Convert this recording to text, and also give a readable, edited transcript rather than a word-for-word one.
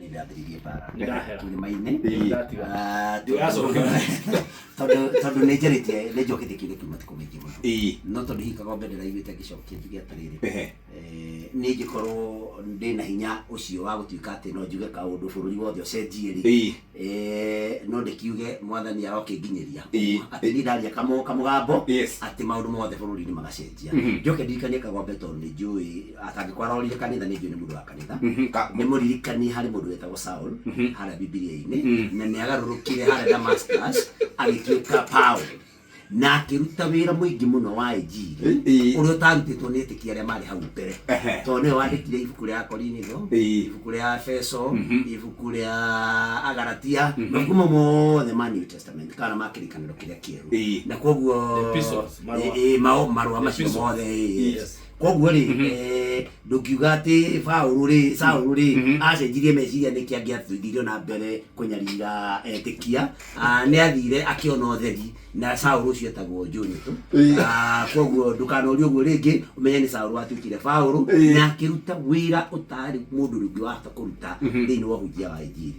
Nĩndambĩrĩirie mbara Nĩndahera. tũrĩma-inĩ. Ndatiga. Ah, Ndĩracoka. tondũ nĩ njarĩtie, nĩ njokete kiugo kĩu matukũ maingĩ mũno, no tondũ hihi Kagombe ndĩraiguĩte ngĩcokia njuge atĩrĩrĩ, niĩ ingĩkorwo ndĩna hinya ũcio wa gũtuĩka atĩ no njuge kaũndũ bũrũri wothe ũcenjie rĩ, no ndĩkiuge Mwathani arokĩnginyĩria atĩ niĩ ndaria kamũgambo atĩ maũndũ mothe bũrũri-inĩ magacenjia. Njoke ndirikanie Kagombe, tondũ nĩ njũĩ atangĩkorwo arorire kanitha, nĩ njũĩ nĩ mũndũ wa kanitha. Nĩ mũririkanie harĩ mũndũ wetagwo Saul harĩa Bibilia-inĩ, na nĩ agarũrũkire harĩa Damascus agĩtuĩka Paul, na akĩruta wĩra mũingĩ mũno wa injiri ũrĩa ũtarutĩtwo nĩ etĩkia arĩa marĩ hau mbere, tondũ nĩwe wandĩkire ibuku rĩa Korinitho, ibuku rĩa Efeso, ibuku rĩa Agalatia, mabuku mau mothe ma New Testament kana ma Kĩrĩkanĩro Kĩrĩa Kĩerũ. Na koguo Epistles, marũa. Marũa macio Epistles. mothe, yes. Koguo rĩ, ndũngiuga atĩ Paũlũ rĩ, Saũlũ rĩ, acenjirie meciria nĩkĩ angĩathire na mbere kũnyarira etĩkia. Ah, nĩ athire akĩona ũtheri, na Saũlũ ũcio etagwo Njũnyũtũ. Ah, koguo ndũkanorie ũguo rĩngĩ, ũmenye nĩ Saũlũ watuĩkire Paũlũ na akĩruta wĩra ũtarĩ mũndũ rĩngĩ wahota kũruta thĩinĩ wa ũhunjia wa injiri.